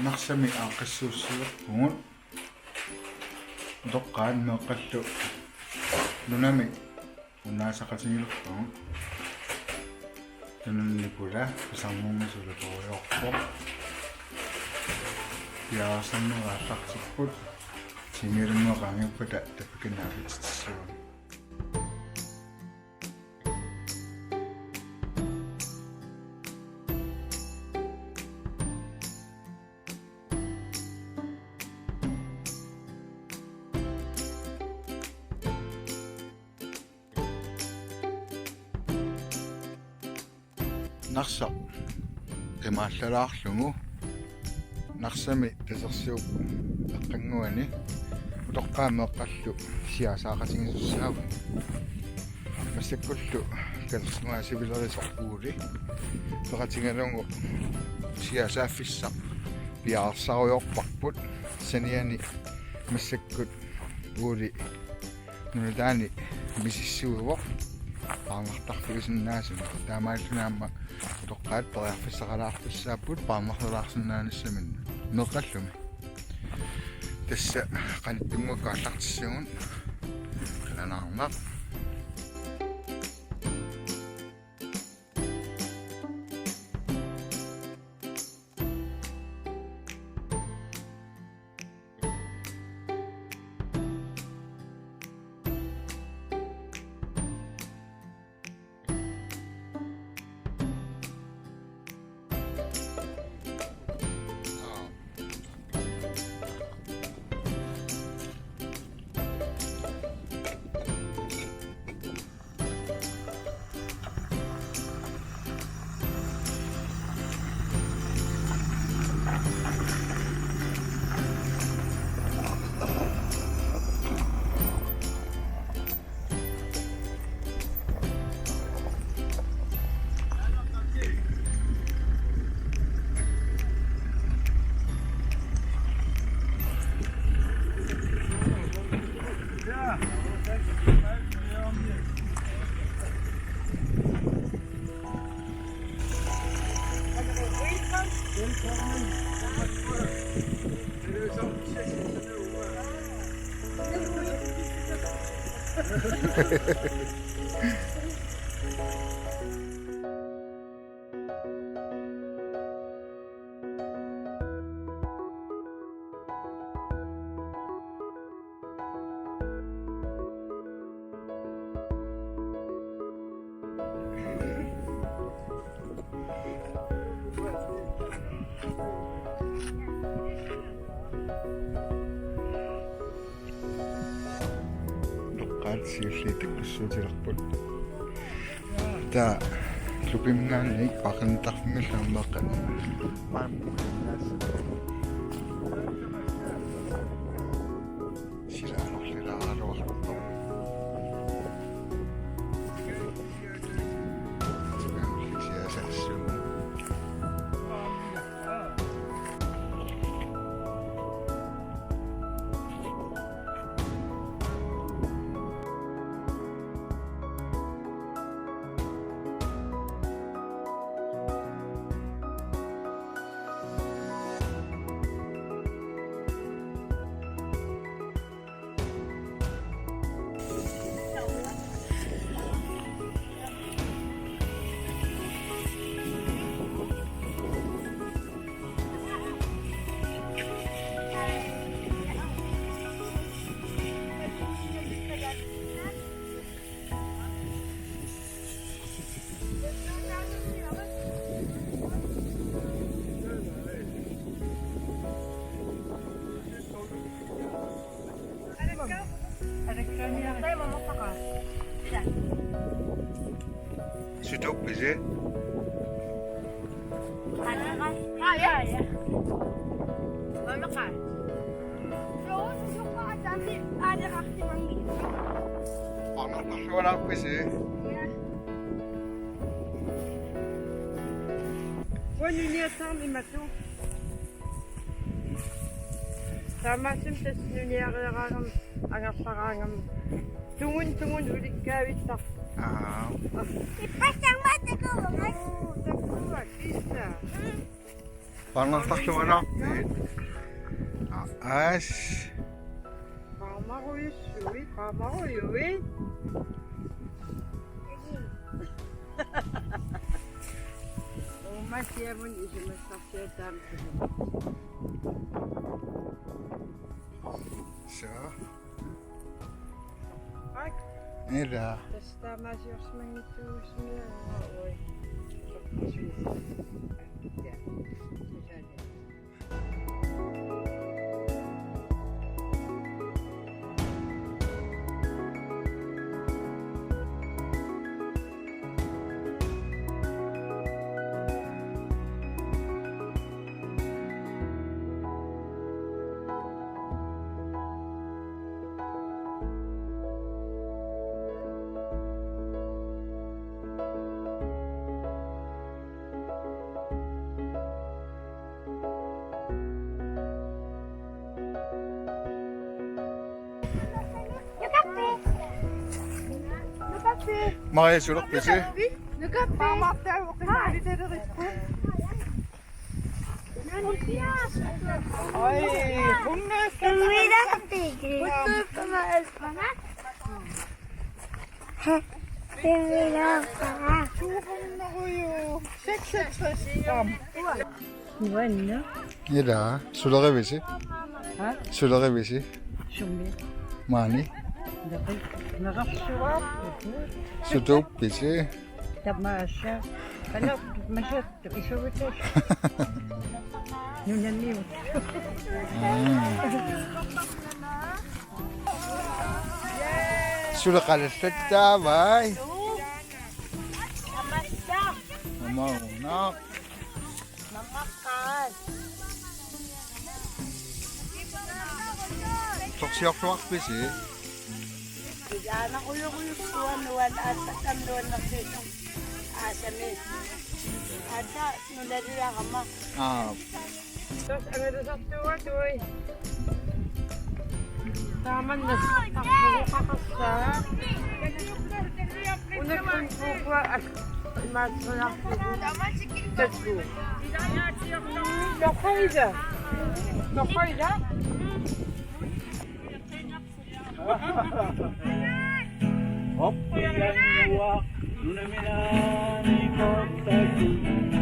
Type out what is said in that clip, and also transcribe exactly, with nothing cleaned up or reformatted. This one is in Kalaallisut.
Narsami aaqqissuussilerpugut. Utoqqaat meeqqallu nunami unnaasaqatigilerpagut. Tununnik Nikula pisarnermi suli torujoorpoq. Piareersarnerit aallartipput. Timiilunnguaq qaangiuppata tappikannut aapititsissuugut. Narsaq qimaallalaarlugu Narsami Tasersuup eqqannguani utoqqaat meeqqallu siasaaqatigisussaavugut. Massakkullu kalersugaasivilerisoq Uuli peqatigalugu siasaaffissaq piareersarujoorparput. Saniani massakkut Uuli nunataani misissuivoq paarnartarfiusinnaasunik. Taamaalilluni aamma utoqqaat periarfissaqalaartussaapput paarnarlalaarsinnaanissaminnik meeqqallumi. Tassa qanittunnguakka aallartissagut, qilanaarnaq. Utoqqaat siulliit takkussuutilerput. Taava Lupiminngaanniit paaqinittarfimmiillu aamma meeqqat. Sila anorlilaaraluarpoq. Sutuuppisi? Paarnartarlualaarpisi? Uanga nuniassaarama imatut. Taamaasilluni tassa nuniareeraangama angerlaraangama. Tungun, tungun ulikkaavittarpoq. Aa. Ippassarmat takuugamik. Oo, takuugamik, kiisa. Parnartarluarpit. Aas. Qaamarujussui, qaamarujuit. Uummassiamut isumassarsiat taama. Så. Ila. Tassa taamaasiorsimanngitsuugussinnaavat. Ui. Maria, sulerpisi? Oi, hunna. Suuhunnaruju. Seksogtres gram. Nuanna. Ila, sulerivisi? Ha? Sulerivisi? Sumi. Maani? Naqi-, naqarsuaq. Sutuuppisi? Tamaasa. Qanoq masattu isugutas. Nunamiut. Aa. Suleqalersattaavai. Mamauna. Torsiorluarpisi? Ilaana ujorujussuaq nuan aatsakkam nuannersiisoq. Aasami. Aatsaat nunaliarama. Aa. Tassa angalasartuugatui. Taamanna tarpuqaqassaa. Unakkut puukua ak-, imaattuiarpugut. Takku. Noqaida. Noqaida. Hop, iannuaq, nunaminaani kortaku.